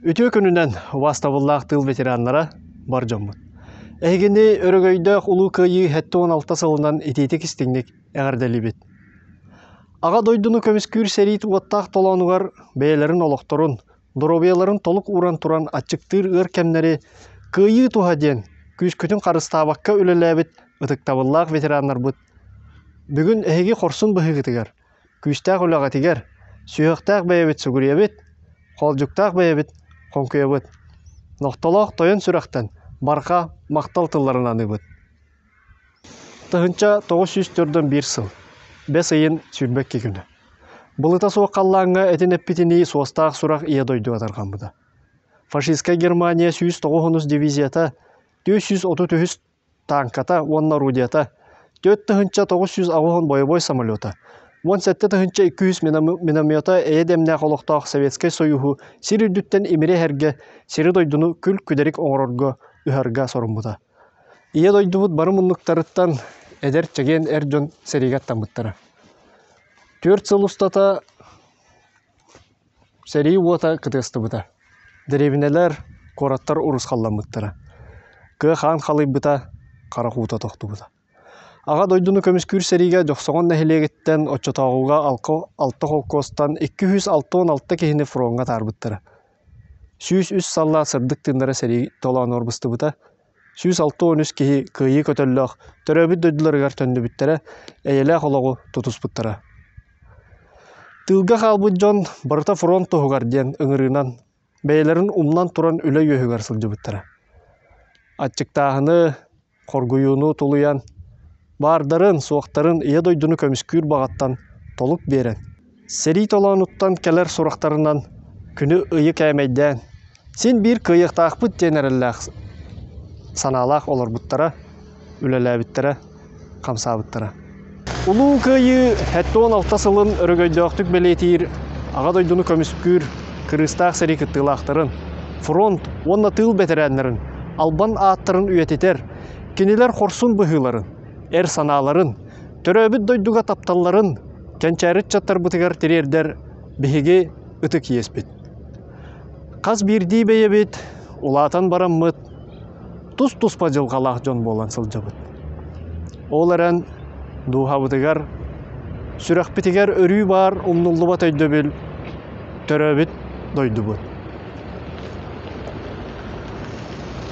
Үтүө күнүнэн убаастабыллаах тыыл ветераннара, бар дьоммут. Эһигини өрөгөйдөөх Улуу Кыайыы 76 сылынан итиитик-истиҥник эҕэрдэлиибит. Аҕа дойдуну көмүскүүр сэрии уоттаах толоонугар бэйэлэрин олохторун, доруобуйаларын толук ууран туран аччыктыыр ыар кэмнэри Кыайыы туһа диэн күүскүтүн харыстаабакка үлэлээбит ытыктабыллаах ветераннарбыт бүгүн эһиги хорсун быһыыгытыгар Күүстээх үлэҕитигэр, сүһүөхтээх бэйэбит сүгүрүйэбит, хоолдьуктаах бэйэбит хоҥкуйабыт. Нохтолоох тойон сүрэхтэн барҕа махтал тылларын аныыбыт. 1941 сыл, бэс ыйын 22 күнэ. Былыта суох халлааҥҥа этин эппитинии суостаах сурах ийэ дойдуга тарҕаммыта. Фашистскай Германия 109 дивизията 433 тааҥката уонна орудиета, 4980 бойобуой самолета, 17 200 миномета эйэ-дэмнээх олохтоох Советскай Союһу сир үрдүттэн имири эһэргэ, сири-дойдуну күл-күдэрик оҥорорго, ыһарга соруммута. Ийэ дойдубут бары муннуктарыттан эдэр чэгиэн эр дьон сэриигэ аттаммыттара. 4 сыл устата Сэрии уота кытыастыбыта, дэриэбинэлэр, куораттар урусхалламмыттара, кыа хаан халыйбыта, харах уута тохтубута. Аҕа дойдуну көмүскүүр сэриигэ Дьохсоҕон нэһилиэгиттэн оччотооҕуга алта холкуостан 266 киһини фроҥҥа атаарбыттара. 103 саллаат сырдык тыыннара сэрии толоонугар быстыбыта, 163 киһи кыайыы көтөллөөх төрөөбүт дойдуларыгар төннүбүттэрэ, эйэлээх олоҕу тутуспуттара. Тыылга хаалбыт дьон барыта фронт туһугар диэн ыҥырыынан бэйэлэрин умнан туран үлэ үөһүгэр сылдьыбыттара. Аччыктааһыны, хоргуйууну тулуйан, баардарын, суохтарын Ийэ дойдуну көмүскүүр баҕаттан толук биэрэн, Сэрии толоонуттан кэлэр сурахтарынан күнү-ыйы кээмэйдээн, син биир кыайыахтаахпыт диэн эрэллээх санаалаах олорбуттара, үлэлээбиттэрэ, хамсаабыттара. Улуу Кыайыы 76 сылын өрөгөйдөөхтүк бэлиэтиир Аҕа дойдуну көмүскүүр кырыыстаах сэрии кыттыылаахтарын, фронт уонна тыыл бэтэрээннэрин албан ааттарын үйэтитэр, кинилэр хорсун быһыыларын, эр санааларын, төрөөбүт дойдуга тапталларын кэнчээри ыччаттарбытыгар тириэрдэр биһиги ытык иэспит. Хас биирдии бэйэбит улаатан бараммыт тус-туспа дьылҕалаах дьон буолан сылдьабыт. Ол эрэн дууһабытыгар, сүрэхпитигэр өрүү баар умнуллубат өйдөбүл төрөөбүт дойдубут.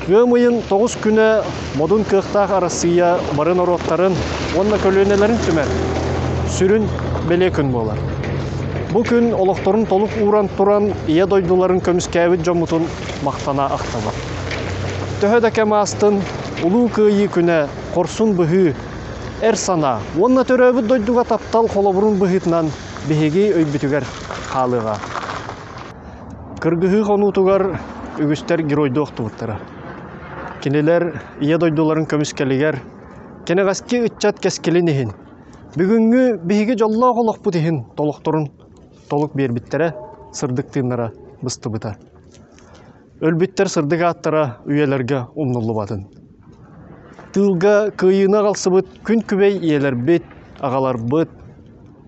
Ыам ыйын 9 күнэ модун кыахтаах Арассыыйа бары норуоттарын уонна көлүөнэлэрин түмэр сүрүн бэлиэ күн буолар. Бу күн олохторун толук ууран туран Ийэ дойдуларын көмүскээбит дьоммутун махтана ахтабыт. Төһө да кэм аастын, Улуу Кыайыы күнэ хорсун быһыы, эр санаа уонна төрөөбүт дойдуга таптал холобурун быһыытынан биһиги өйбүтүгэр хаалыаҕа. Кыргыһыы хонуутугар үгүстэр геройдуу охтубуттара. Кинилэр Ийэ дойдуларын көмүскэлигэр, кэнэҕэски ыччат кэскилин иһин, бүгүҥҥү биһиги дьоллоох олохпут иһин толохторун толук биэрбиттэрэ, сырдык тыыннара быстыбыта. Өлбүттэр сырдык ааттара үйэлэргэ умнуллубатын. Тыылга кыайыыны аҕалсыбыт күн күбэй ийэлэрбит, аҕаларбыт,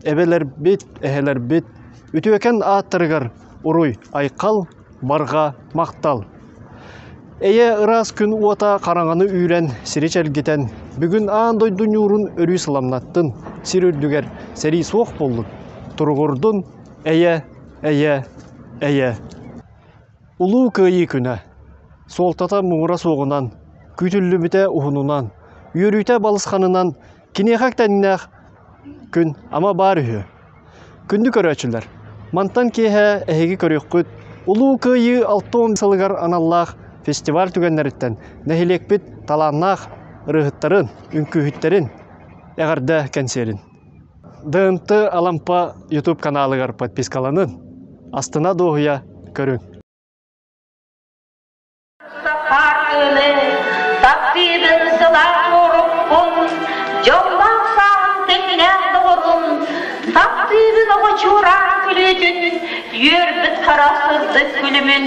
эбэлэрбит, эһэлэрбит үтүөкэн ааттарыгар уруй, айхал, барҕа, махтал. Эйэ ыраас күн уота хараҥаны үүрэн, сири чэлгитэн, бүгүн аан дойду ньуурун өрүү сыламнаттын, сир үрдүгэр сэрии суох буоллун, туругурдун, эйэ, эйэ, эйэ. Улуу Кыайыы күнэ суолтата муҥура суоҕунан, күүтүллүбүтэ уһунунан, үөрүүтэ балысханынан киниэхэ тэҥнээх күн ама баар үһү. Күндү көрөөччүлэр, мантан киэһэ эһиги көрүөххүт Улуу Кыайыы 60 сылыгар аналлаах фестиваль түгэннэриттэн нэһилиэкпит талааннаах ырыаһыттарын, үҥкүүһүттэрин эҕэрдэ кэнсиэрин. ДНТ Алампа YouTube каналыгар подпискаланын, астына дуоһуйа көрүҥ. Сахарыны таптыыбын сылаас уорукпун, дьоллоох сааһым тэҥнээх доҕорун, таптыыбын оҕо чуораан күлүүтүн, үөрбүт хара сырдык күлүмүн.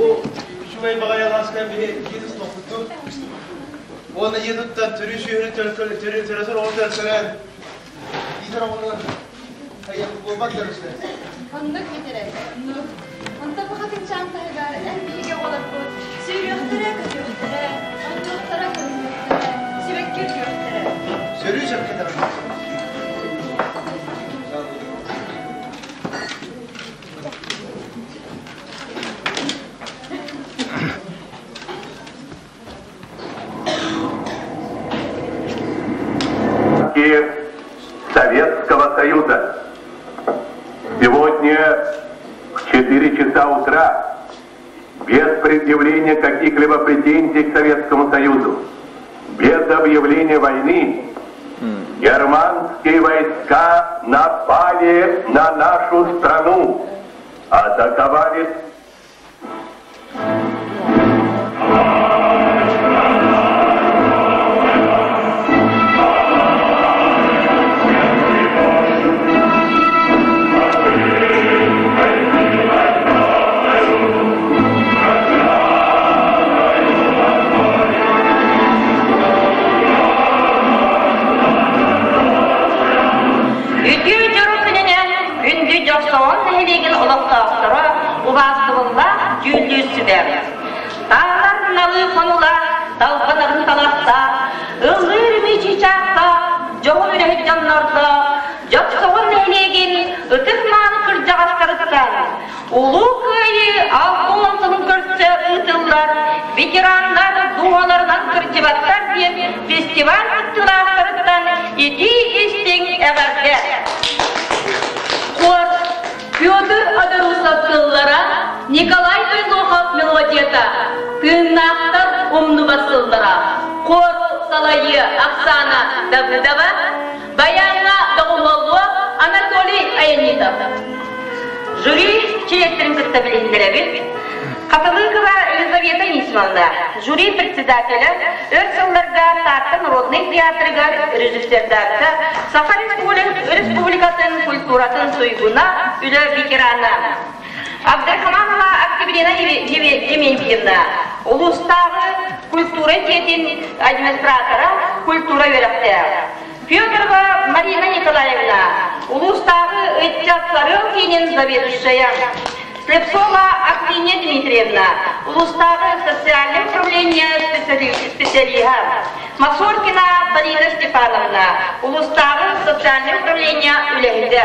Бу үчүгэй баҕайы алааска биһи дьиэ туттуохпутун уонна дьиэ туттан төрүү сүөһүнү төрөтөр оҕо төлкөлөөн. Биир оҕону буолбат дөрүсү. Оннук Митерей, оннук. Онтон бу хатыҥчаан таһыгар эн биһиги оҕолорбут сүүрүөхтэрэ, көтүөхтэрэ, оонньуохтара, көрүнүөхтэрэ, сибэкки үргүөхтэрэ. Сөрүү сөпкө тарбах. Советского Союза. Сегодня в 4 часа утра, без предъявления каких-либо претензий к Советскому Союзу, без объявления войны, германские войска напали на нашу страну, атаковали Үтүө дьоро күнүнэн күндү Дьохсоҕон нэһилиэгин олохтоохторо убаастабыллаах дьүүллүүр сүбэ. Таалар налыы хонулаах, талбанарын талахтаах, ыллыыр ымыы чыычаахтаах, дьоһун үлэһит дьоннордоох Дьохсоҕон нэһилиэгин ытык-мааны кырдьаҕастарыттан Улуу Кыайыы 60 сылын көрсө ыытыллар ветераннар дууһаларынан кырдьыбаттар диэн фестиваль кыттыылаахтарыттан итии-истиҥ эҕэрдэ! Хор Петр Одорусов тыллара, Николай Тойнохов мелодията, Тыыннаахтар умнубат сыллара, хор салайыы Оксана Давыдова, баяҥҥа доҕуһуоллуо Анатолий Аянитов. Жюри чилиэттэрин кытта билиһиннэрэбит. Хатылыкова Елизавета Анисимовна, жюри председателя, өр сылларга Таатта народнай театрыгар режиссердаабыта, Саха Республикатын культуратын туйгуна, үлэ ветерана. Абдрахманова Октябрина Дементьевна, улуустааҕы культура дьиэтин администратора, культура үөрэхтээх. Федорова Марина Николаевна, улуустааҕы ыччат Сарыал киинин заведующая. Слепцова Аксинья Дмитриевна, улуустааҕы социальнай управление специалиһа. Масоркина Полина Степановна, улуустааҕы социальнай управление үлэһитэ.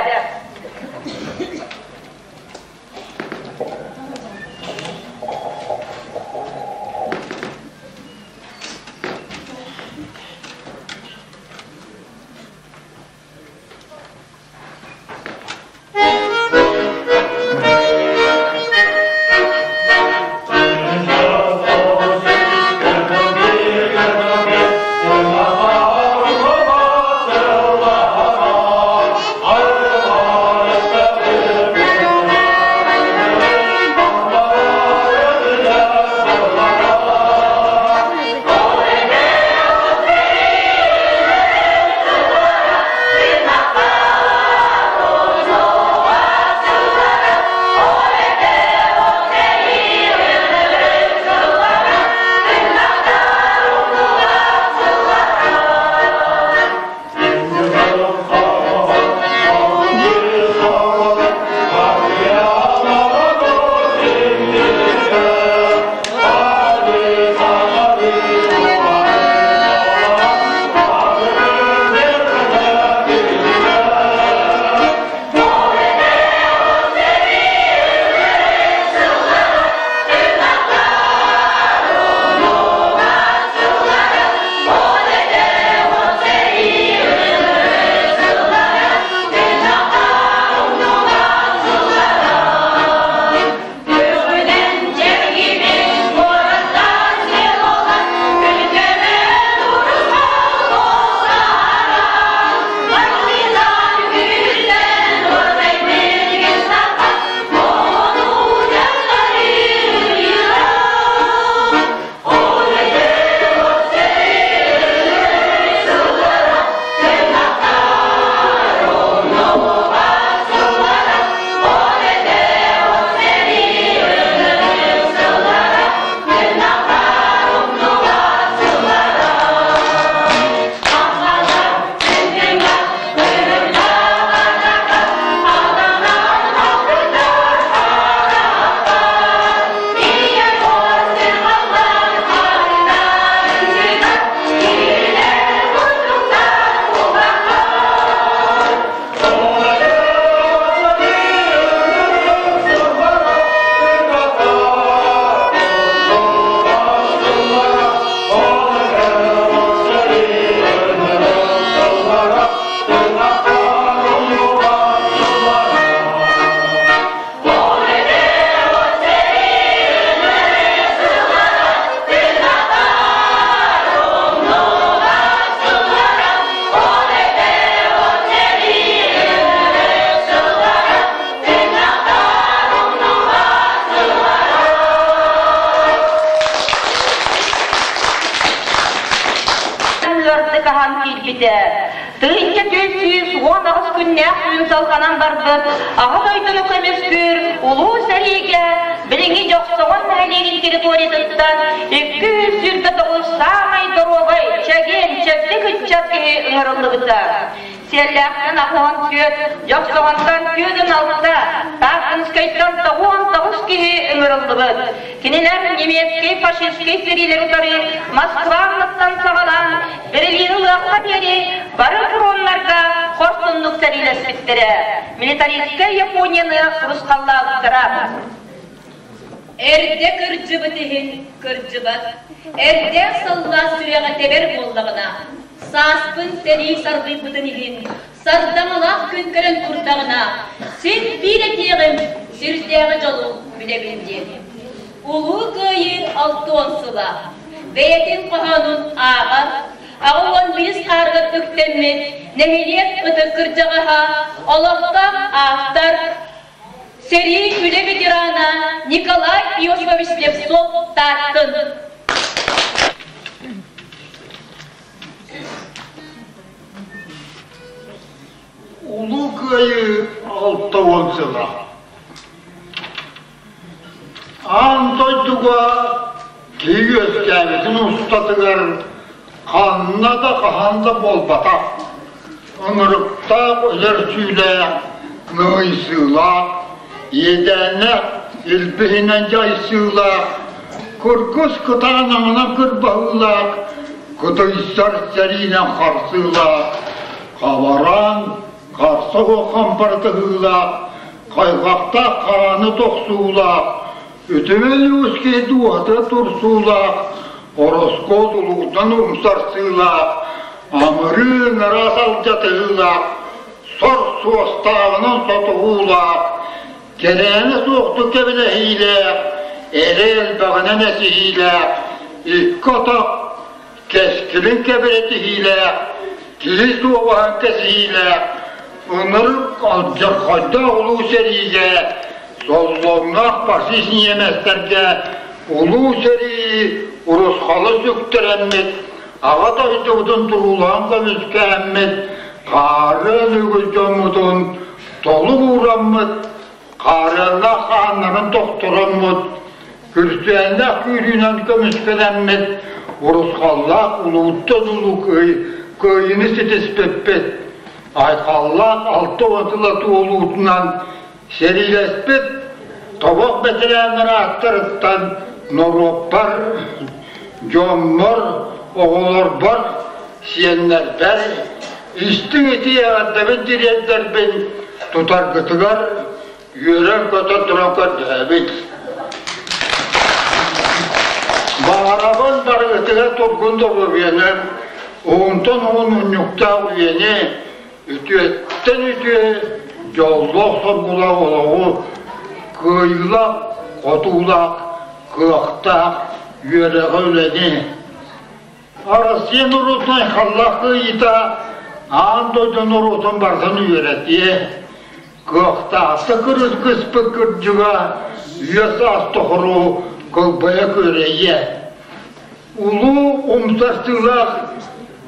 киирбитэ. 1418 күннээх түүн салҕанан барбыт Аҕа дойдуну көмүскүүр Улуу сэриигэ билиҥҥи Дьохсоҕон нэһилиэгин территориятыттан 229 саамай доруобай, чэгиэн, чэбдик ыччат киһи ыҥырыллыбыта. Сиэллээхтэн 84, Дьохсоҕонтон 46, Тааттынскайтан 99 киһи ыҥырыллыбыт. Кинилэр немецкэй фашистскай сэриилэри утары Москва анныттан саҕалаан Берлини ылыахха диэри бары фроннарга хорсуннук сэриилэспиттэрэ, милитаристскай Японияны урусхаллаабыттара. Эрдэ кырдьыбыт иһин кырдьыбат, эрдээх саллаат сүрэҕэ тэбэр буоллаҕына, сааспын сэрии сарбыйбытын иһин, сардаҥалаах күн көрөн турдаҕына, син биир этиэҕим, сирдээҕи дьолу билэбин диэн. Улуу Кыайыы 60 сыла бэйэтин хоһоонун ааҕар, 85 хаарыгар үктэммит нэһилиэк ытык кырдьаҕаһа, олохтоох автор, сэрии үлэ ветерана Николай Иосифович Слепцов Тааттын. Улуу Кыайыы 60 сыла. Аан дойдуга киһи үөскээбитин устатыгар ханна да хаһан да буолбатах, ыҥырыктаах өлөр сүүлээх, ныйсыылаах, иэдээннээх, илбиһинэн дьайсыылаах, кыргыс кытаанаҕынан кырбаһыылаах, кытыйсар сэриинэн харсыылаах, хабараан, харса суох хампарытыһыылаах, хайҕахтаах хааны тохсуулаах, үтүмэн үгүс киһи дууһата турсуулаах, ороскуот улуутан умсарсыылаах, амырыын ыраас алдьатыһыылаах, сор суостааҕынан сотуһуулаах, кэрээнэ суохтук кэбилэһиилээх, эрэ элбэҕинэн эсиһиилээх, икки отох кэскилин кэбирэтиһиилээх, киһи суобаһын кэсиһиилээх, ынырык алдьархайдаах улуу сэриигэ, соллоҥноох фашист ньиэмэстэргэ улуу сэрии урусхалы сүктэрэммит, Аҕа дойдубутун туруулаан көмүскээммит, хаарыан үгүс дьоммутун толук уураммыт, хаарыаннаах хааннарын тохтороммут, күрсүөннээх күүрүүнэн көмүскэнэммит, урусхаллаах улууттан улуу кыайыыны ситиспиппит, айхаллаах 60 сыла туолуутунан сэриилэспит тобох бэтэрээннэр ааттарыттан норуоппар, дьоммор, оҕолорбор, сиэннэрбэр истиҥ итии эҕэрдэбин тириэрдэрбин тутаргытыгар үөрэн-көтөн туран көрдөһөбүт. Баҕарабын барыгытыгар тургун доруобуйаны, уһунтан уһун унньуктаах үйэни, үтүөттэн үтүө дьоллоох соргулаах олоҕу, кыайыылаах, хотуулаах, кыахтаах үөрэҕи үлэни Россия норуотун айхаллаах кыайыыта аан дойду норуотун барытын үөрэтиэ, кыахтаахта кыргыспыт кырдьыга үйэ саас тохору кылбайа күөрэйиэ. Улуу умсастыылаах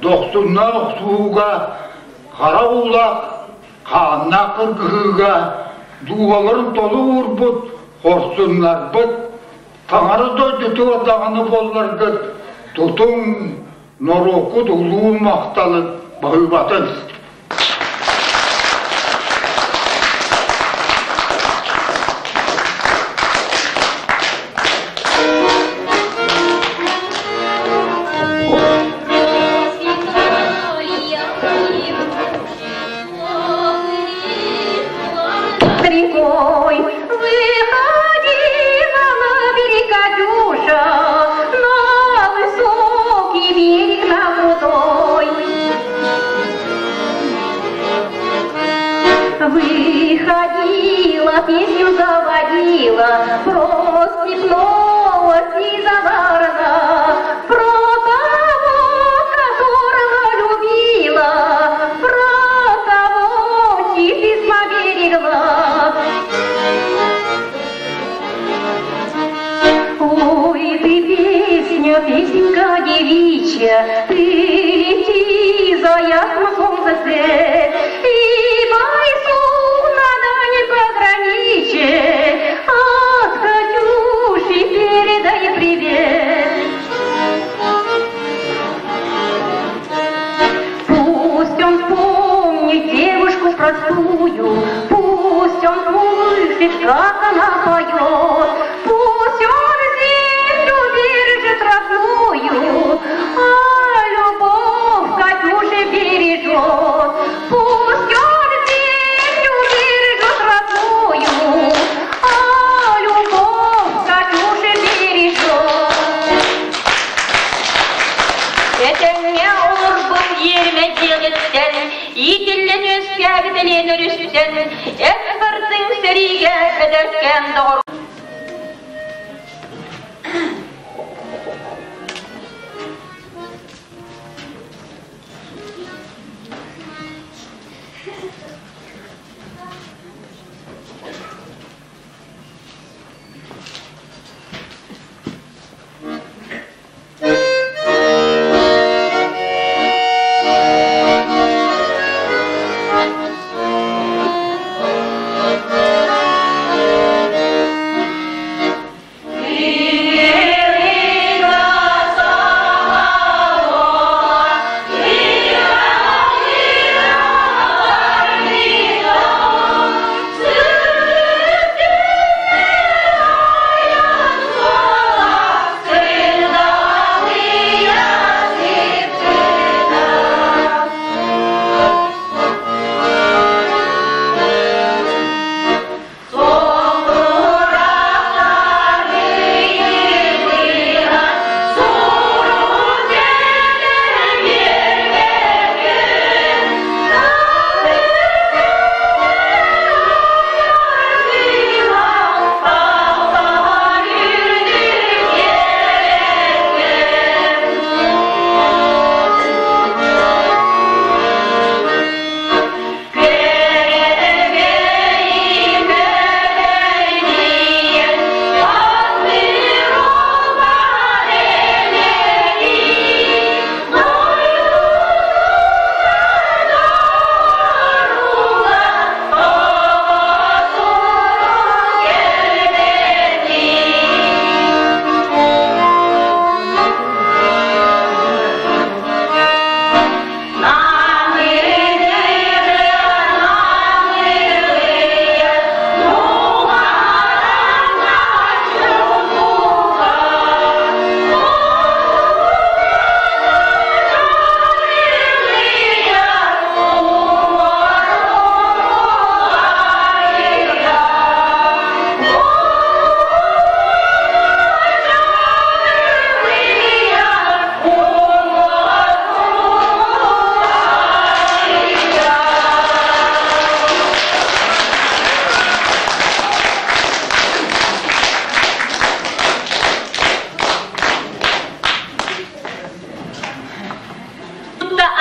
дохсуннаах охсуһууга, хара уулаах хааннаах кыргыһыыга дууһаларын толук уурбут хорсуннарбыт Таҥара дойдутугар даҕаны буолларгыт, тутуҥ, норуоккут улуу махталын баһыыбатын. Рекой выходила на берег Катюша, на высокий берег на крутой. Выходила, песню заводила про степного сизоварна, про того, которого любила, про того, чьи письма берегла. Ой, ты песня, песенка девичья, ты лети за ясным солнце свет. И бойцу на дальней пограничье от Катюши передай привет. Пусть он помнит девушку простую, пусть он слышит, как она поет, пусть он землю держит родную, а любовь Катюши бережет. Пусть он землю бережет родную, а любовь Катюши бережет. Этэҥҥэ олорбут иэримэ дьиэҕиттэн, иитиллэн үөскээбит Элиэн өрүстэн, эн бардыҥ сэриигэ эдэркээн доҕор.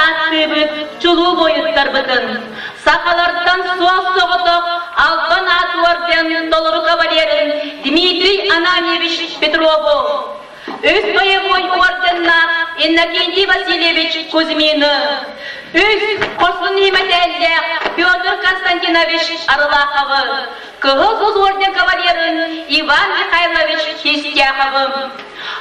Ааттыыбыт чулуу буойуттарбытын, сахалартан суос-соҕотох Албан аат орден толору кавалерын Дмитрий Ананьевич Петрову, үс боевой орденнаах Иннокентий Васильевич Кузьмины, үс хорсун мэтээллээх Петр Константинович Арылаховы, Кыһыл Сулус орден кавалерын Иван Михайлович Хистяховы,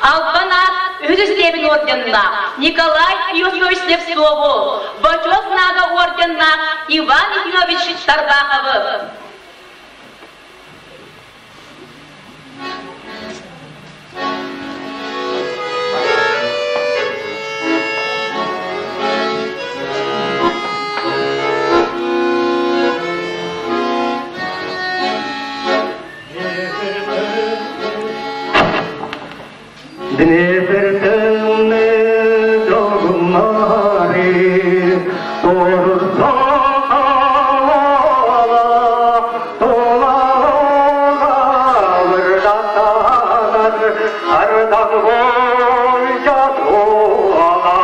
Албан аат үһүс истиэбин орденнаах Николай Иосифович Слепцову, Бочуот Знага орденнаах Иван Ефимович Тарбаховы. Днепр тымны долгуннары торурса Ардан бойя туалар.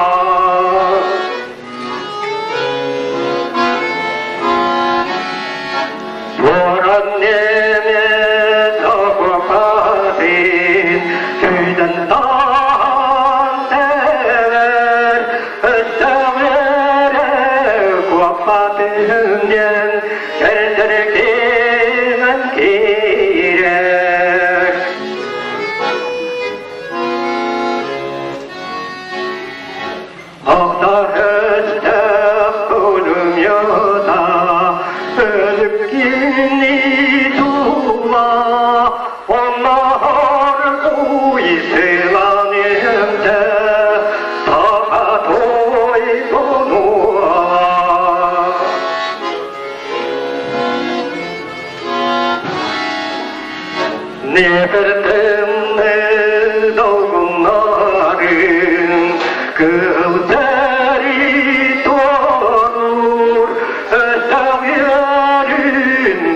Боран неме тоқпатын, күйден таң тебер, үстіңе 我马儿故意谁拉年的，他推不挪。Нефертемне долгуннарын кыл сэрии туорур, өстөөх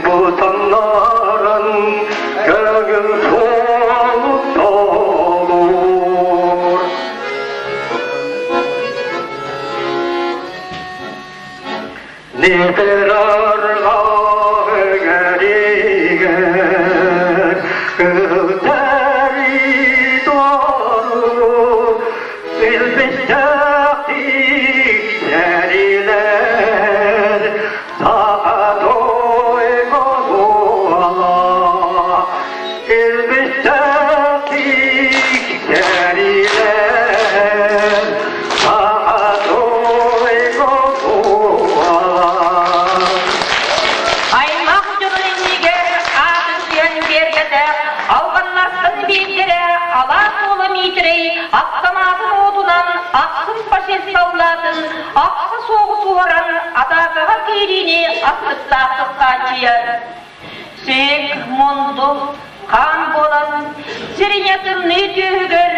бутаннарын көҥүл суолу толур. Нефер кыл сэрии туорур, илбистээх сэриилэр саха тойго буола. Илбистээх сэриилэр саха тойго буола. Аймах дьонун иннигэр аатын сыйан үгэргэтэ, албаннартан биирдэрэ алаас уола Миитэрэй автоматын уотунан ахсын фашист саллаатын ахса суоҕу суоран атаакаҕа киириини астыктаахтык хааччыйар. Сик, мунду, хаан буолан сириҥэ тымныы түөһүгэр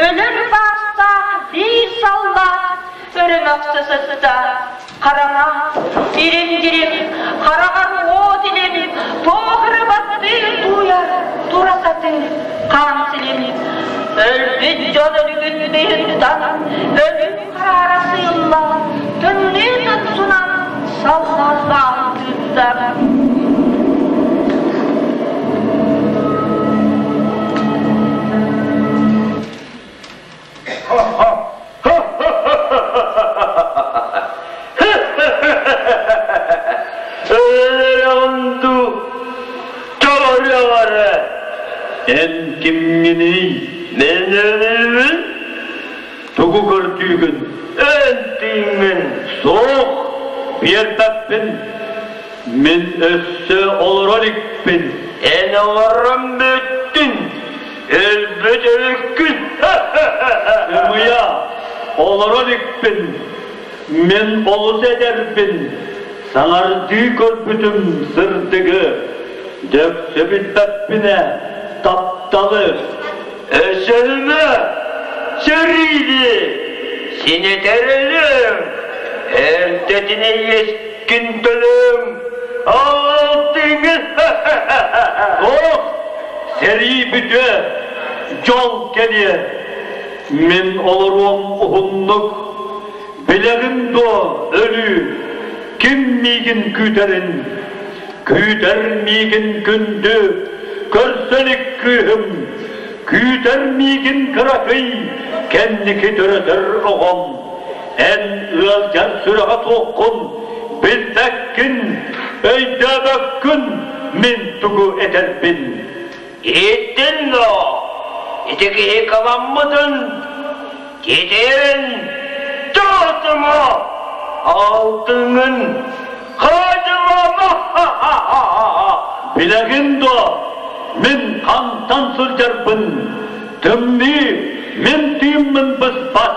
өлөр баастаах биир саллаат өрө мөхсө сытта. Хараҥа, ирим-дьирим, хараҕар уот илим, туох эрэ баттыы тууйар, тура сатыыр хаан силим. Өлбүт дьон өлүгүн быыһыттан өлүм хараара сыылла, тымныы тумсунан саллаан тыытта. Өлөрөҕүн дуу, тоҕо эрэ? Эн кимҥиний? Мен өлүүбүн. Тугу көрдүүгүн? Эн тииҥҥин. Суох, биэрбэппин. Мин өссө олоро иликпин. Эн олорон бүттүн. Өлбүт өлүккүн. Ымыйа, олоро иликпин. Мин олус эдэрбин. Саҥардыы көрбүтүм сырдыгы. Дөксө билбэппинэ тапталы. Өсөлүмэ, сэриини, синэтэр өлүөм, эрдэтинэ иэскин төлүөм, алтыҥы. Ох, сэрии бүтүө, дьол кэлиэ. Мин олоруом уһуннук, билэҕин дуо өлүү, ким миигин күүтэрин? Күүтэр миигин күндү, көрсө илик кыыһым, күүтэр миигин кыракый, кэнники төрөтөр оҕом. Эн ыалдьар сүрэҕэ суоххун, билбэккин, өйдөөбөккүн мин тугу этэрбин. Иһиттин дуо? Ити киһи кыламмытын, тиэтэрин, тоҕотума, алтыҥын хаадьылама. Билэҕин дуо, мин хантан сылдьарбын, тымныы мин тыыммын быспат,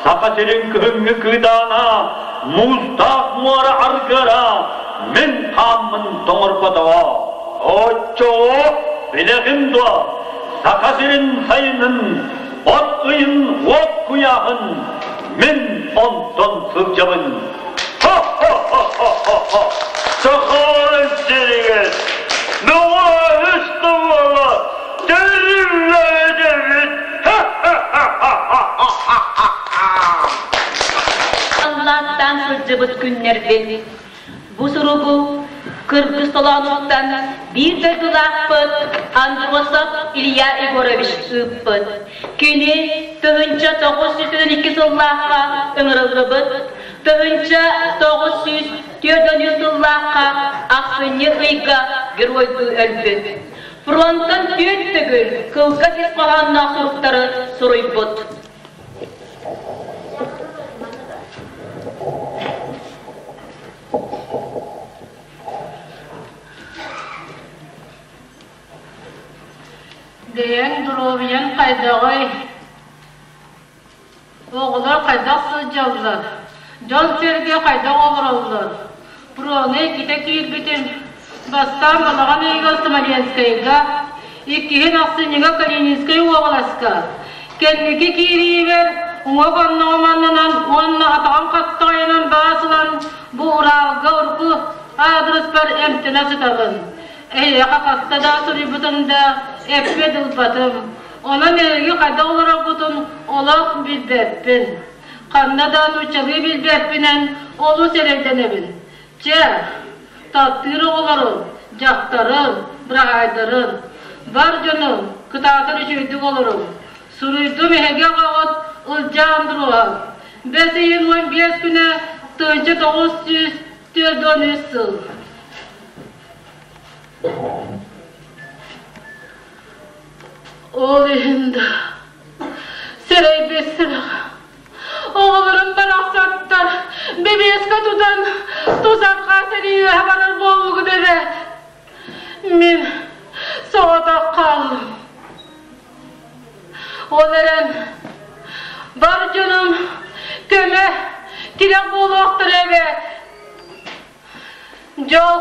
Саха сирин кыһыҥҥы кыыдаана, муустаах муора аргыара мин хааммын тоҥорботоҕо. Оччоҕо Билэҕин дуо, Саха сирин сайынын, от ыйын уот куйааһын мин онтон сылдьабын. Ха-ха-ха-ха-ха! Сахаларын сиригэр бөҕө үс тумала тэриллээтэбит! Ха-ха-ха-ха-ха! Аллааттаан сылдьыбыт күннэрбин Бу суругу Кыргыз толоонуттан биир дойдулаахпыт Андросов Илья Егорович ыыппыт. Кини 1902 сыллаахха ыҥырыллыбыт, 1943 сыллаахха ахсынньы ыйга геройдуу өлбүт. Фронтан түөрт төгүл кылгас ис хоһоонноох суруктары суруйбут. Бэйэҥ доруобуйаҥ хайдаҕый? Оҕолор хайдах сылдьаллар? Дьон-сэргэ хайдах олороллор? Фроҥҥа иккитэ киирбитим. Бастаан балаҕан ыйыгар Смоленскайга, иккиһин ахсынньыга Калининскай уобаласка. Кэнники киириибэр уҥа хонноҕум аннынан уонна атаҕым хаптаҕайынан баас ылан бу Уралга урукку аадырыспар эмтэнэ сытабын. Эһиэхэ хаста да суруйбутум да, эппиэт ылбатым. Онон эһиги хайдах олороргутун олох билбэппин. Ханна да нууччалыы билбэппинэн олус эрэйдэнэбин. Чэ, таптыыр оҕолорум, дьахтарым, быраһаайдарым, бар дьонум, кытаатан үчүгэйдик олоруҥ. Суруйдум эһиги аҕаҕыт Ылдьаа Андруоһап. Бэс ыйын 15 күнэ 1943 сыл. Ол иһин да сэрэйбит сүрэх оҕолорум барахсаттар бэбиэскэ тутан тусархаа сэриигэ барар буоллугут эбээт. Мин соҕотох хааллым. Ол эрэн бар дьонум көмө тирэх буолуохтара эбээт. Дьол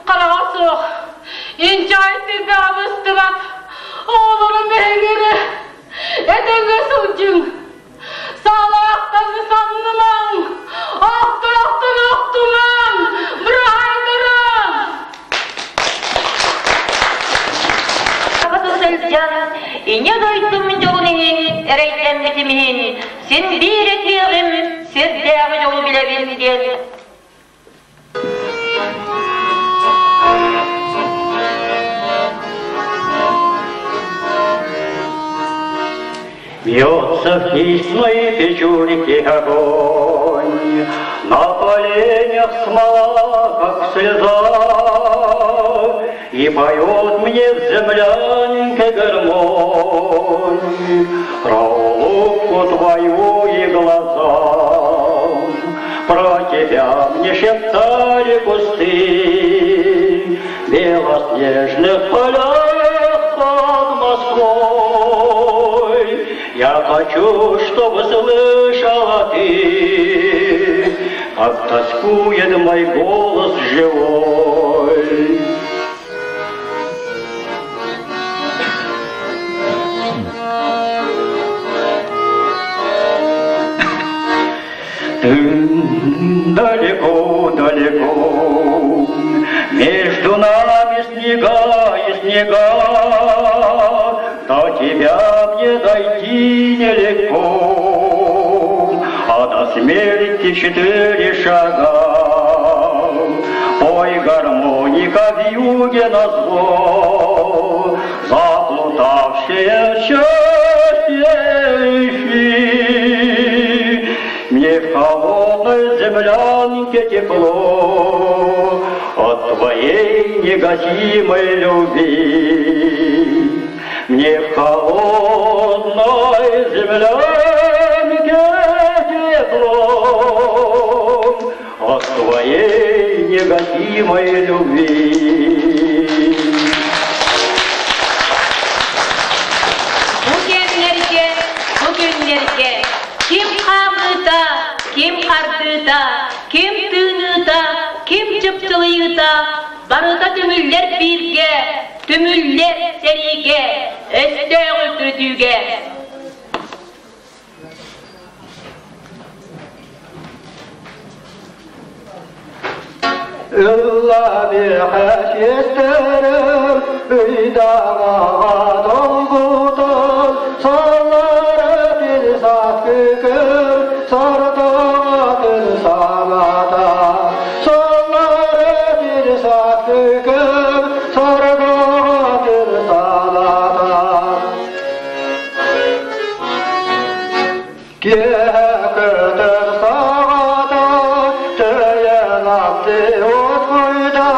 хараҕа суох, инчэҕэй сирбэҕэ быстыбат, оҕолорум эһигини этэҥҥэ сылдьыҥ, саалаахтан самнымаҥ, охтоохтон охтумаҥ, быраһайдарыҥ! Сылдьан, ийэ дойдум дьолун иһин эрэйдэммитим иһин, син биир этиэҕим, сирдээҕи дьолу билэбин диэн. Бьется в кислой печурке огонь, На поленях смола, как слеза, И поет мне в землянке гармонь Про улыбку твою и глаза. Про тебя мне шептали кусты В белоснежных полях под Москвой. Я хочу, чтобы слышала ты, Как тоскует мой голос живой. Ты далеко, далеко, между нами снега и снега, до тебя мне дойти нелегко, а до смерти четыре шага. Ой, гармоника в юге назло, заплутавшее счастье ищи. Мне в холодной землянке тепло от твоей негасимой любви. Мне в холодной землянке тепло от твоей негасимой любви. Бу кэмнэргэ, бу күннэргэ ким хаамыыта, ким хардыыта, ким тыыныыта, ким чыпчылыйыыта барыта түмүллэр бииргэ, түмүллэр сэриигэ, өстөөҕү үлтүрүтүүгэ. Ылла биэхэ сиэттэрэр, ыйдаҕаҕа долгутар, саллара бир сааскы көр, сардаҥатын саната. Саллара бир сааскы көр, сардаҥатын саната. Киэһэ көтөр саҕата, төйөн атты уоскуйда,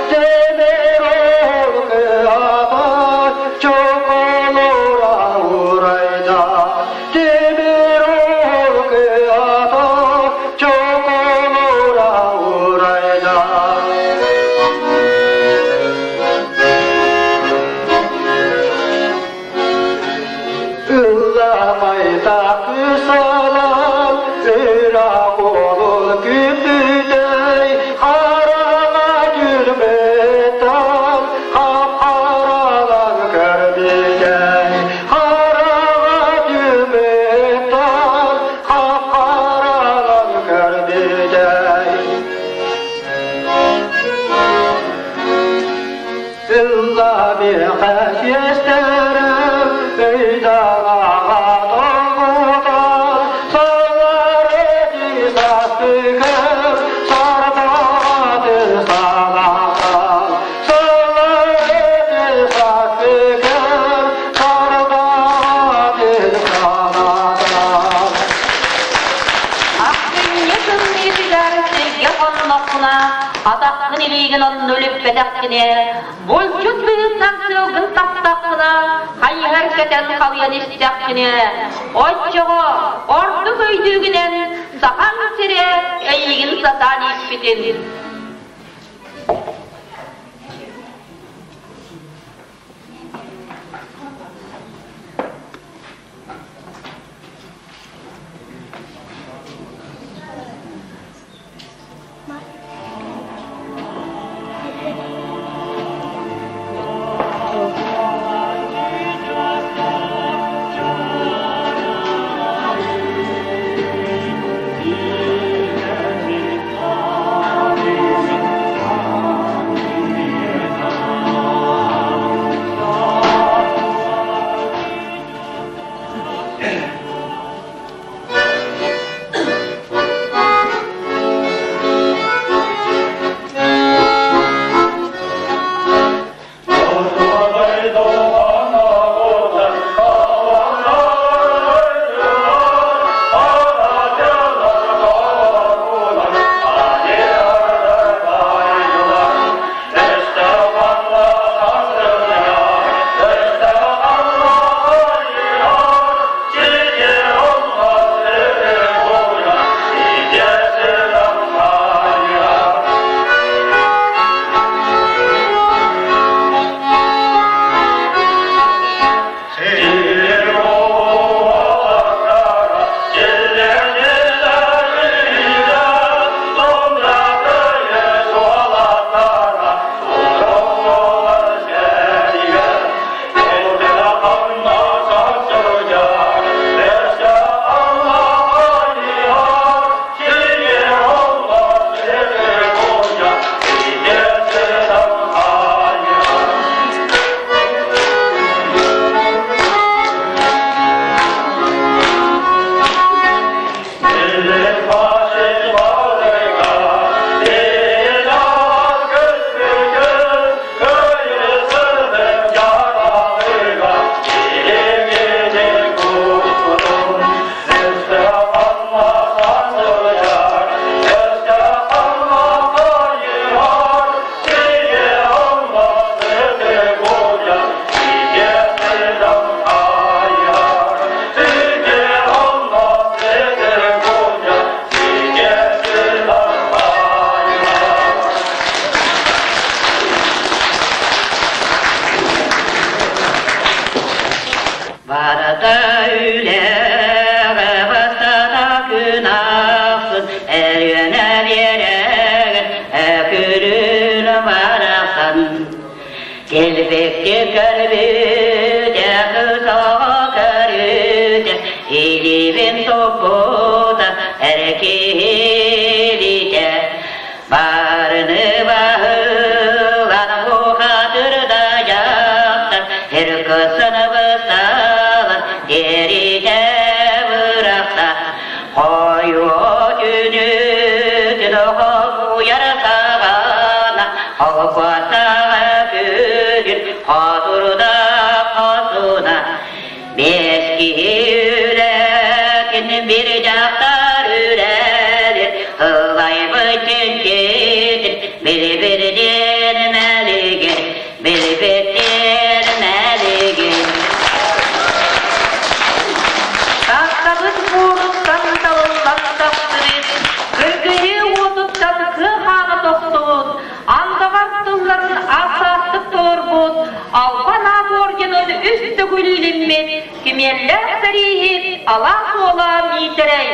тимир ол кыһата, чоколура урайда. Тимир ол кыһата, чоколура урайда. Такысалан ыраах уолун күппүтэй хараҥа түрбэттэн хап-харалан көрбүтэй хараҥа түрбэттэн хап-харалан көрбүтэй Ылла биэхэ сиэстэрэ өйдаҕаҕа тоҕутар саларети састыгар сардаҕаты санатар саларети састыгар сардаҕаты санатар. Ахсынньы тымныытыгар сиргэ хонноххуна, атаххын илиигин онно үлүппэтэххинэ, булчут быһыытынан сыалгын таптаххына, хайыһар кэтэн халыйан истэххинэ, оччоҕо ордук өйдүүгүнэн Сахаҥ сирэ эйигин сатаан ииппитин. Барыта үлэҕэ бастата күн ахсын Өлүөнэ биэрэгэр өкүрүн барахсан. Кэлбикки көрбүтэ кысоҕо көрүтэ илиибин туппута эр киһилитэ. Барыны баһылан бухатырда дьахтар эр кысын бысталан дэритэ бырахта. Хойуо түүнүтүн хомуйар саҕана холкуостаҕа күнүн хотурда хосуна Биэс киһи үлэтин бир дьахтар үлэлир ылайбыт чинчитин билибирдиэн мэлигин билбиттиэн мэлигин. Тааттабыт буоруттан талыллан тахсыбыт, кыргыһыы уотуттан кыа хаана тохтубут, андаҕар тылларын ааттаахтык толорбут Албан аат ордена дьонун үс төгүл илиммит кимиэллээх сэрииһит алаас уола Миитэрэй.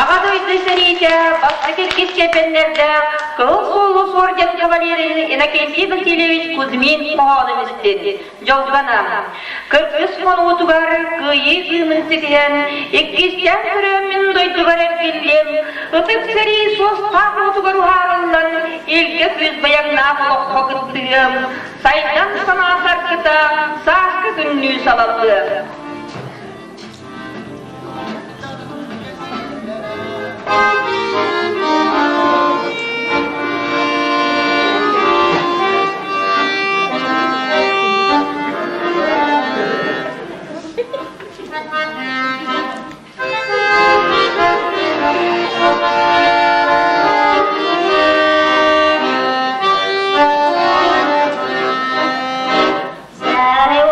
Аҕа дойду сэриитэ бастакы иккис кэпэннэрдээх Кыһыл Сулус орден кавалерин Иннокентий Васильевич Кузьмин хоһоонун истин. Дьолгана. Кыргыс хонуутугар кыайыы кыымын ситиһэн, иккистээн көрөөммүн дойдубар эргиллиэм, ытык сэрии суостаах уотугар уһаарыллан, илгэ күүс быйаҥнаах олоххо кыттыһыам, сайдан санаа саргыта сааскы күннүү салаллыам. Сары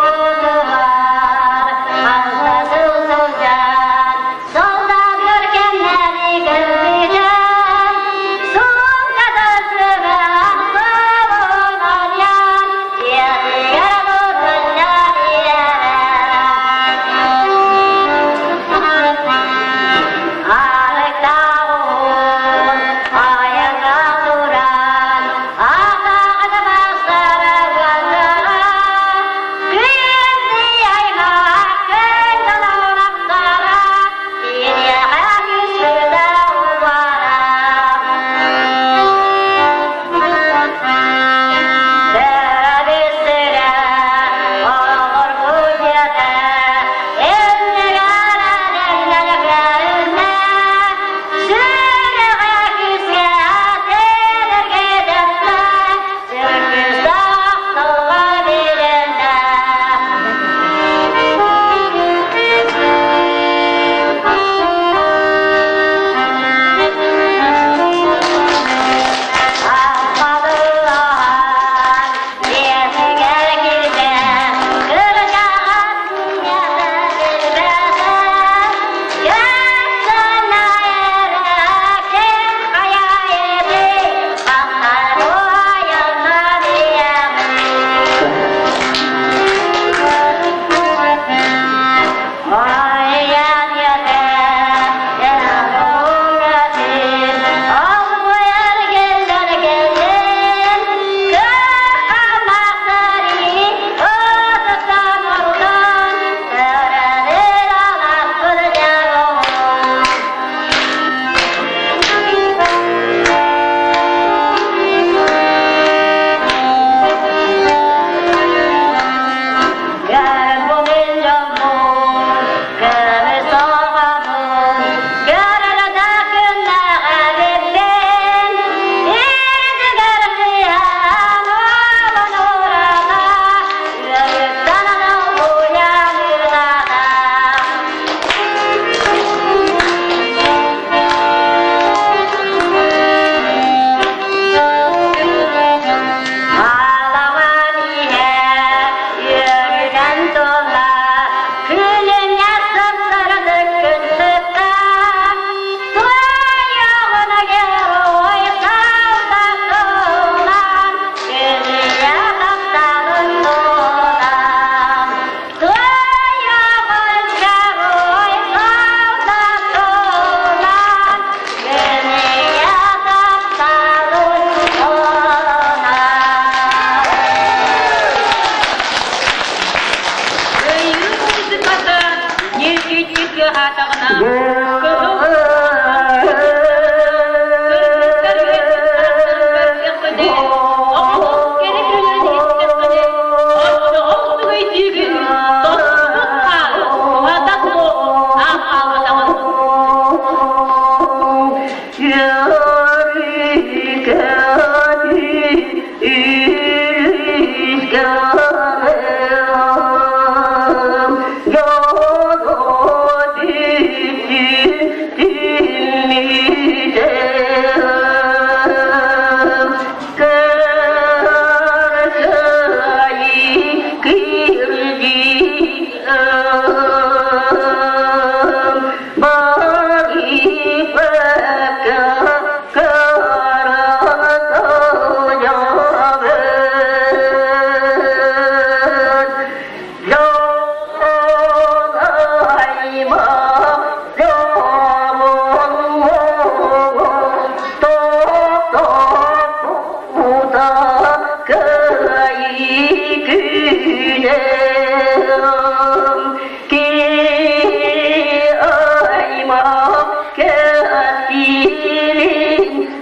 Thank you.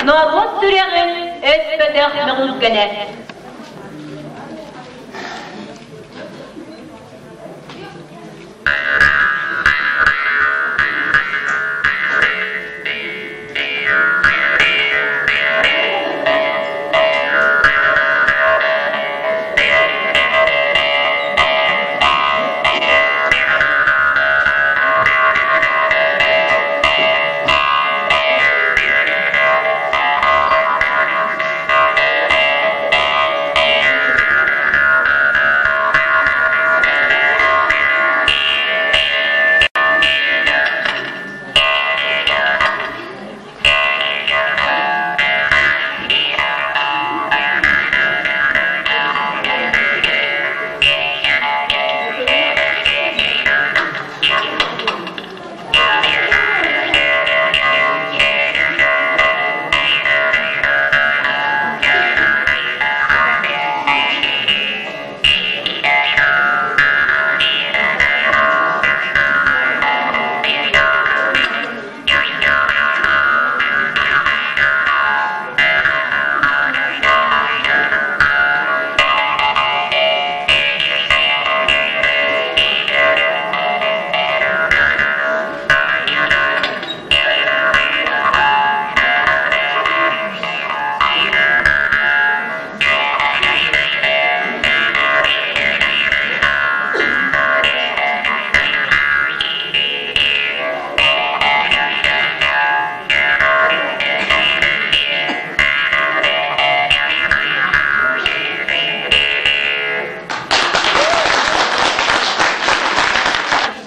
Норуот сүрэҕин өспөтөх мөҕүлгэнэ.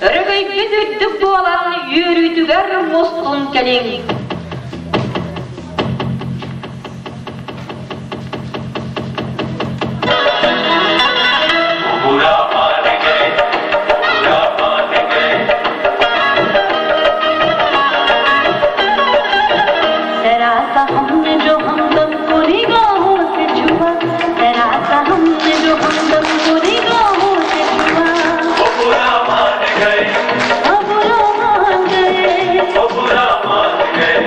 Өрөгөйгүт үрдүк буолан үөрүүтүгэр мустун кэлиҥ. जरा सा हमने जो हमदम को निगाहों से छुआ, जरा सा हमने जो हमदम को निगाहों से छुआ, वो बुरा मान गए, वो बुरा मान गए, वो बुरा मान गए।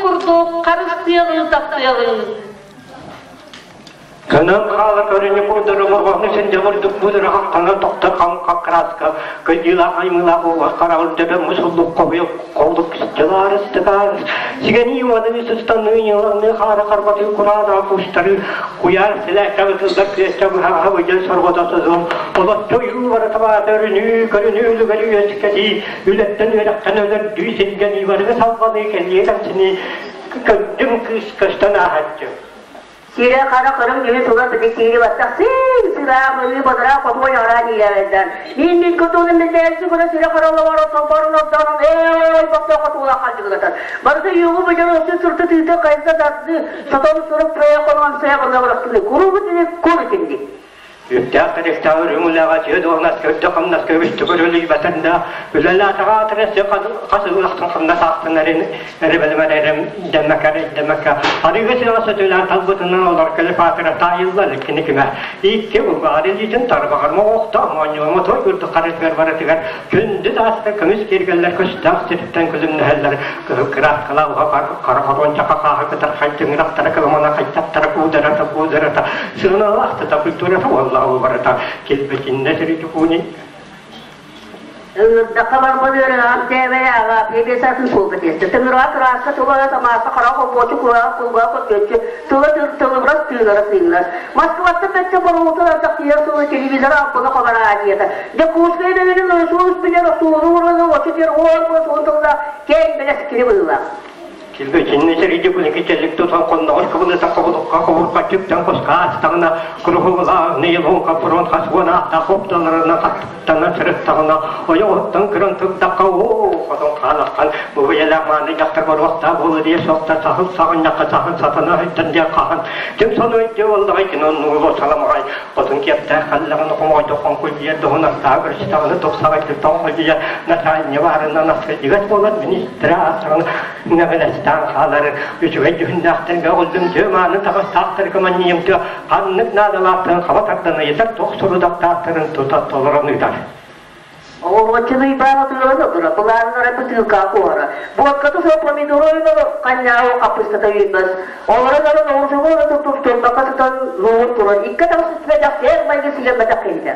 курдук харыстыаҕыҥ, таптыаҕыҥ. Көнөн хаала көрүнү курдары морҕоһну сэнде бурдук будары хахтана тохтор хаҥ краска кыдьыылаах аймыылаах уоҕар хараҕын төбө мусуллук хоһуйа холлук сылаарыстыгаар сигэнии уонаны сыстаныы ньыланыы хаара харбатыы кураанаа кустары куйаар силээккэ ытыллар күөстэ быһааһа быдьан сорҕото созон олоччу ойуу барыта баата өрүнүү көрүнүү үлүгэр үөскэтии үлэттэн үөрэхтэн өлөрдүү сиргэнии барыга салҕаныы кэлиэ кэмсинии көндүм кыыс көстөн ааһаччы. Сирэ-хара кырым киһи тула сыты сиири баттах син сыраах ыы бадыраах хотуой араан иилээбэйдэн. Мин кутуунун билдээччи кура сирэ-хара олоҕор отонборун ордоонун ээ ойбохтоох хотуулаах хардьыгылатар. Барыта югу быдьар өссө сырты тыыта хайса тарды сотон сурук тыйа конон сыа бырга бырахтыны куругу тини кур итинди. Үптээх кэтэхтээх үрүҥ үлэҕэ түөрт уонас көрдө хамнаска үгүстүк өрүлүйбэтэн да үлэлээтэҕэ аатыры хас ылахтан хамнас аахтан эрин эрибэлимэр эрим дэммэкэ эрдэмэкэ арыыга сыаҕа сөтүөлээн талбытынан олор кэлип аатыра таайылла иликкини кимэ икки булгаары илиитин тарбаҕар моҕуохтаах моонньуома той үрдүк харытыгар барытыгар күндү тааска көмүс киэргэллэр көстөөх сириттэн күлүмнэһэллэр кыһыл кырааскалаах уһа хара хоруончаха хааһы кытархай тыҥырахтара кыламана хайтахтара куударата куударата сыаналаах культурата уоллаҕа барыта килбэтиннэ сиридикуни Ыҥырдахха барбын ыарыһаҕым тээбэйэ аҕа пиэбиэсатын суолга тиэстэ. Тыҥыраҕа кырааска тула тамааска хара холбуочу кураҕа кулгаах көтүөччү тыла тылыбырас тыынара тыынар. Москваттан бэттэ боруутун ардах тиһэр суолу телевизор албына хабар аадията. Дьокуускай бэбинин суус билэр суолу ураны очу тир уон суон тыллаах кээн бэлэс кини быһыылаах. Килбэчинни сэрийди күнүки чэллик тутан хонноҕор кыбылыта хобулукка хобурка түптэн куска астаҕына куруһугулаах ныйылуун капырон хас уон аахта хопталарына хаттана сырыттаҕына ойоҕуттан кыран турдахха оо хотон хаалаххан бу үйэлээх мааны дьахтар боруохтаа буола диэ суохта саһыл саҕынньахха саһыл сатана өйдөн диэн хаһан ким сону өйдө буоллаҕай кинон нуулу саламаҕай хотун киэптээх халлаҕына хомойдо хоҥкуй диэр доһун астаа көрүстэҕинэ тупсаҕай тоҥхой наталья баарынан аскайдыгас буолар министрэ аастаҕына нэҕилэстээн хаалар үчүгэй дьүһүннээхтэргэ олдум тыа мааны таҕастаахтарга манньыйым тыа ханнык наадалаахтарын хаба тардан ыйытар туох сорудахтаахтарын тута толорон ыытар. Оҕуруотчуну баара тыылана тура, былааннара бытыылка куора. Буоккаты суох помидору ханньааҕы хаппыстата үүммэс. Олорон орон оҕурсугу туттук турбакка сытан нугур туран икки атах сүспэтэх сэр майгы силэммэтэх киһитэ.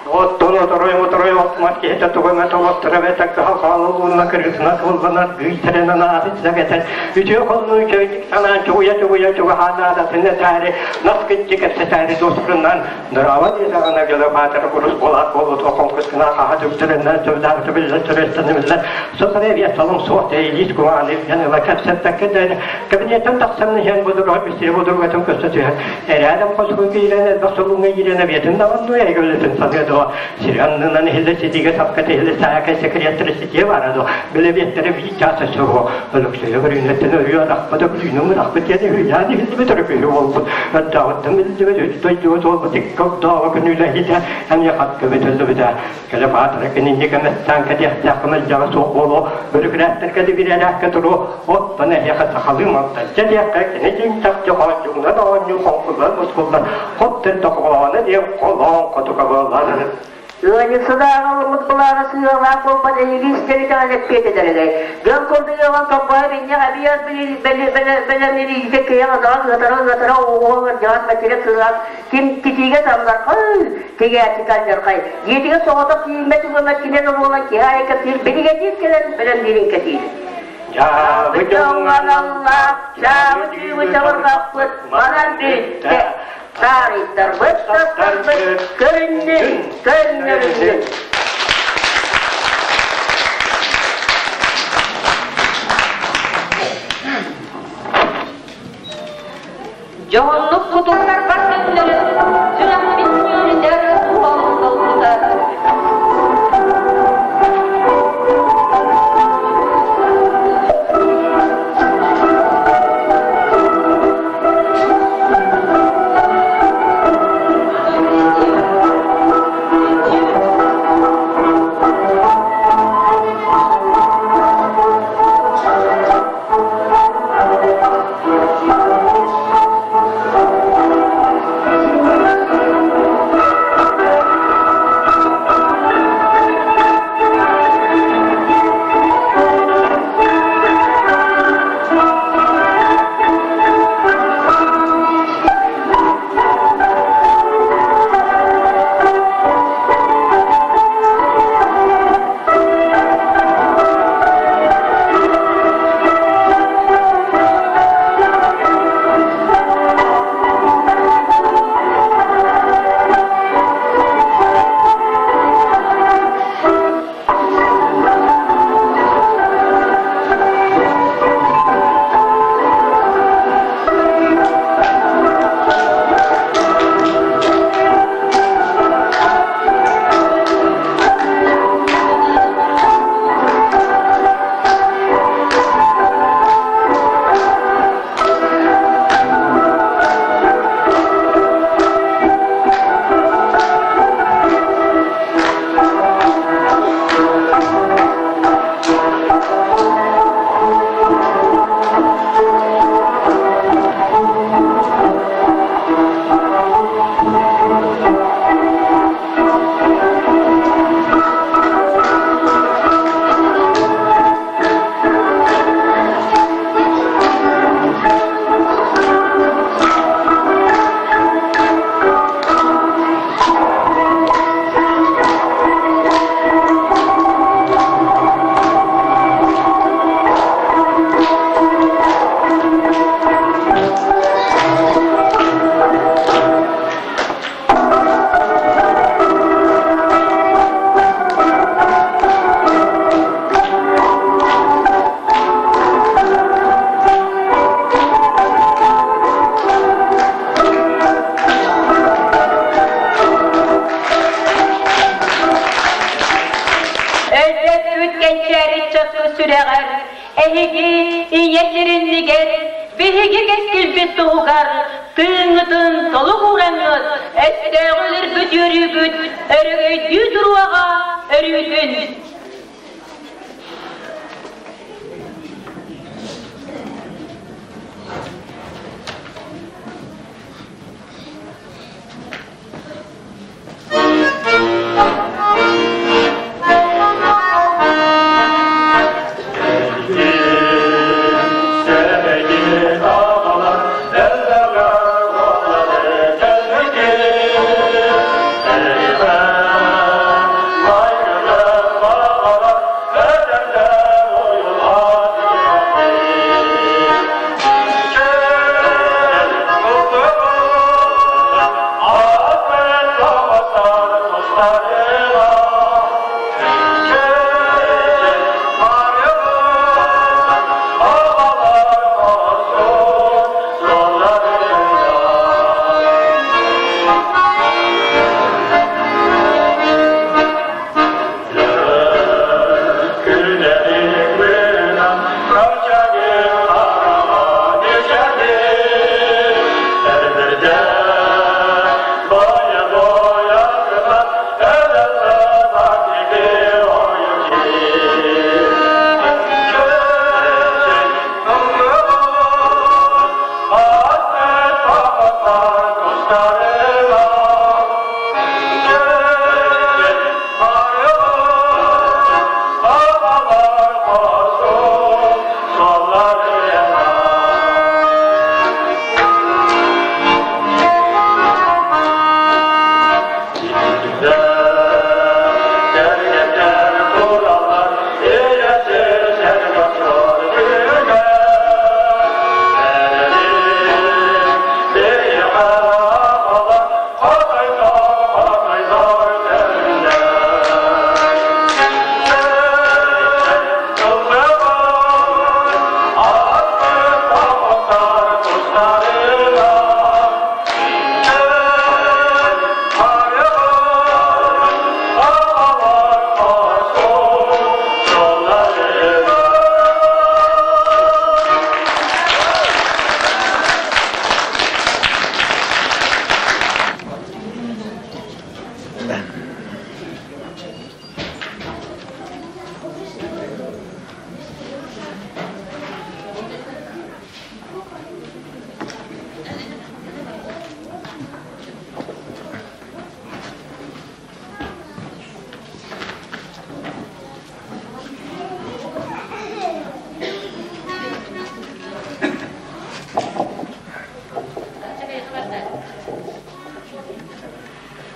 Оттон оторой оторой отмат киһитэ тугу эмэ толоттора бэтэ кыһал хаалылуунна кыргытына кылланар гүйтеринэн ааты сэгэтэн үтүө холлуу көйдүк санаан чугуйа чугуйа чугаһаанаадатын этээри нас кытчы кэпсэтээри дуоспурунан дыраава диэтэҕинэ гөлө баатыр курус буолаат буолут оконкускына хаха түктэринэн сөбүлээх төбүллэн төрөстөнүмүллэн сосоре биэс салым суох тэйлиис кумааны илдьэн ыла кэпсэппэккэ да кабинеттан тахсан иһэн будуруга бисири будуругатын көстө түһэн эрээдем хоску киирэн элбэх солуҥҥа киирэн эбиэтин даҕанну эйгөлөтүн саныа дуо сираннынан иһиллэ ситигэ сапка тиһиллэ саакай секретарь ситиэ бара дуо билэбиэттэри биир чаас өссө өлөксөйө көрүүнэттэн өрүү арахпата күлүүнүн ырахпыт диэн үһүйээн иһиллибит өрөкүһү буолбут өрдөөҕүттэн биллибит үс дойдуга туолбут икки огдооҕо күнүүлэһиитэ эмиэ хат көбүтүллүбүтэ кэлэ баатара кининни кэмэстээн кэтиэхтээх кымылдьаҕа суох буолуо өрүкүрээттэргэ дибирэлээхкэ туруо оттон эһиэхэ сахалыы малтачча диэххэ кини дьиҥ чахчы хоонньугунан оонньуу хоҥкуллар мускуллар хоп тохоҕооно диэн холоон хотука буолар. Ыанньыксыдааҕы ылыммыт былаана сыалаах буолбат эһиги истэритэ эппиэтэтэрэгэй. Дьон курдуйуоҕан торбоһо минньэх эбиэс бэлэмнириитэ кыйан отоҕо ыатара ыатара оҕуһу ырдьаҕас бэтирэ кыылаах ким титиигэ самнархай тигээччи талдьархай дьиэтигэр соҕотох тиийиммэт угаммат кинен буолан киһи аайы кэпсиир биригэдьиир кэлэн бэлэмниирин кэтиир. Дьаабы дьоҥҥон аллаах, чаабы чүүбү чабырҕаппыт манан бүттэ. Таарыйтарбыт, тастарбыт, көрүннүн, көннөрүннүн. Дьоһуннук кутулларбар көннөрүн, сүрэхпин нүөлүтэр суһалын долгутар. Кэннигэр биһиги кэскилбит туһугар тыыҥҥытын толук уураҥҥыт, өстөөҕү өлөрбүт үөрүүгүт өрөгөйдүү туруоҕа өрүүтүн.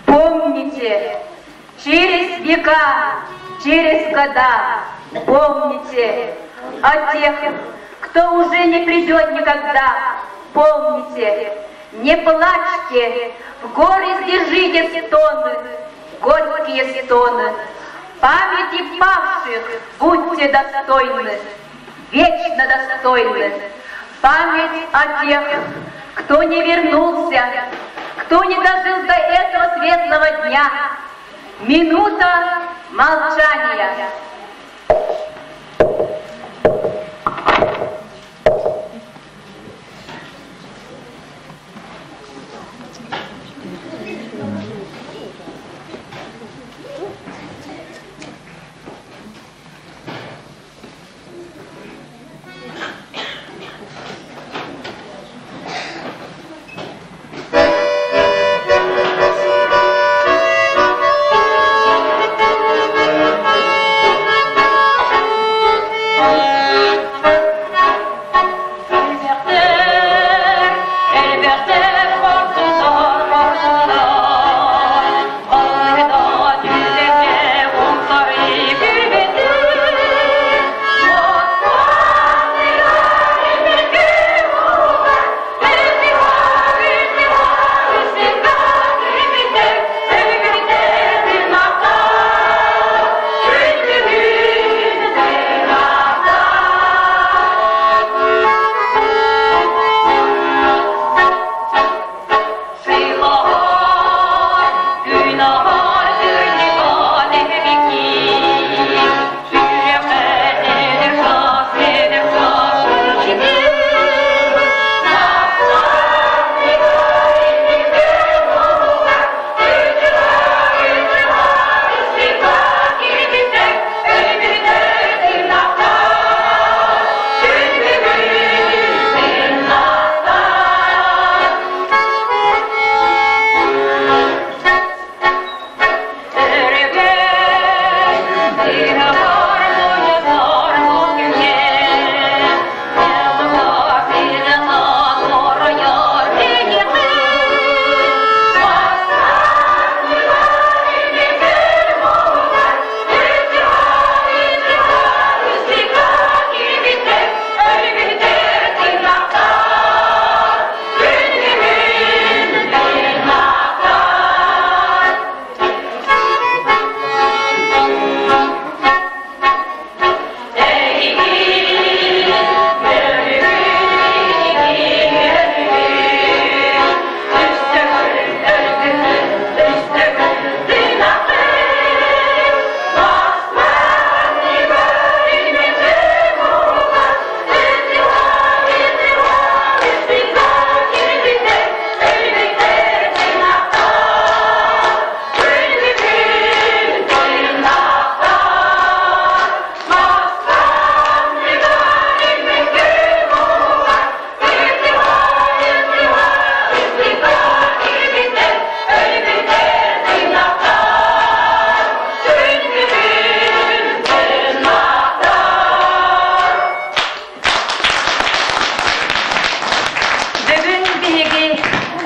Помните, через века, через года, помните о тех, кто уже не придет никогда. Помните, не плачьте, в горе сдержите стоны, горькие стоны. Памяти павших будьте достойны, вечно достойны. Память о тех, кто не вернулся, кто не дожил до этого светлого дня. Минута молчания.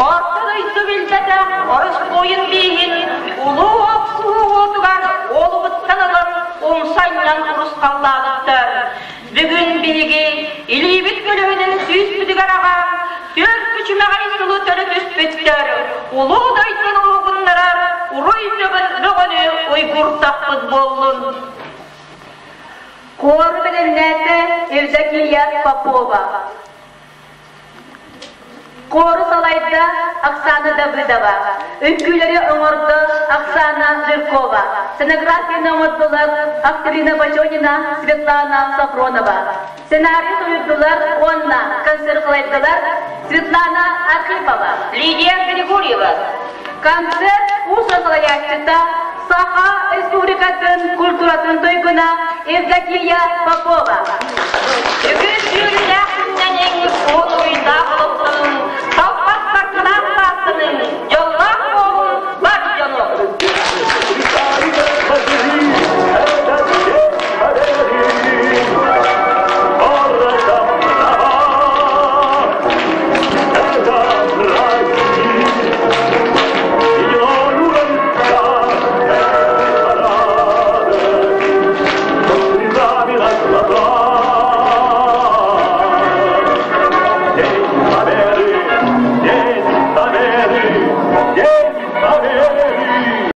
Орто дойду билбэтэх ороспуойун бииһин улуу охсуһуу уотугар уолугуттан ылан умса анньан урусхаллаабыттар. Бүгүн биһиги илиибит көлөһүнүн сүүспүтүгэр аҕаан түөрт күчүмэҕэй сылы төрүтүспүттэр, улуу дойдуну уһугуннарар уруй бөҕөнү уйгуртахпыт буоллун. Хуору бэлэмнээтэ Евдокия Попова. Хуору салайда Оксана Давыдова. Үҥкүүлэри оҥордо Оксана Жиркова. Сценографияны оҥордулар Актерина Бочонина, Светлана Сафронова. Сценарий суруйдулар уонна концерт салайдылар Светлана Архипова, Лидия Григорьева. Концерт уус салайааччыта Саха Республикатын культуратын туйгуна Евдокия Попова. Үгүс үөрүүлээх.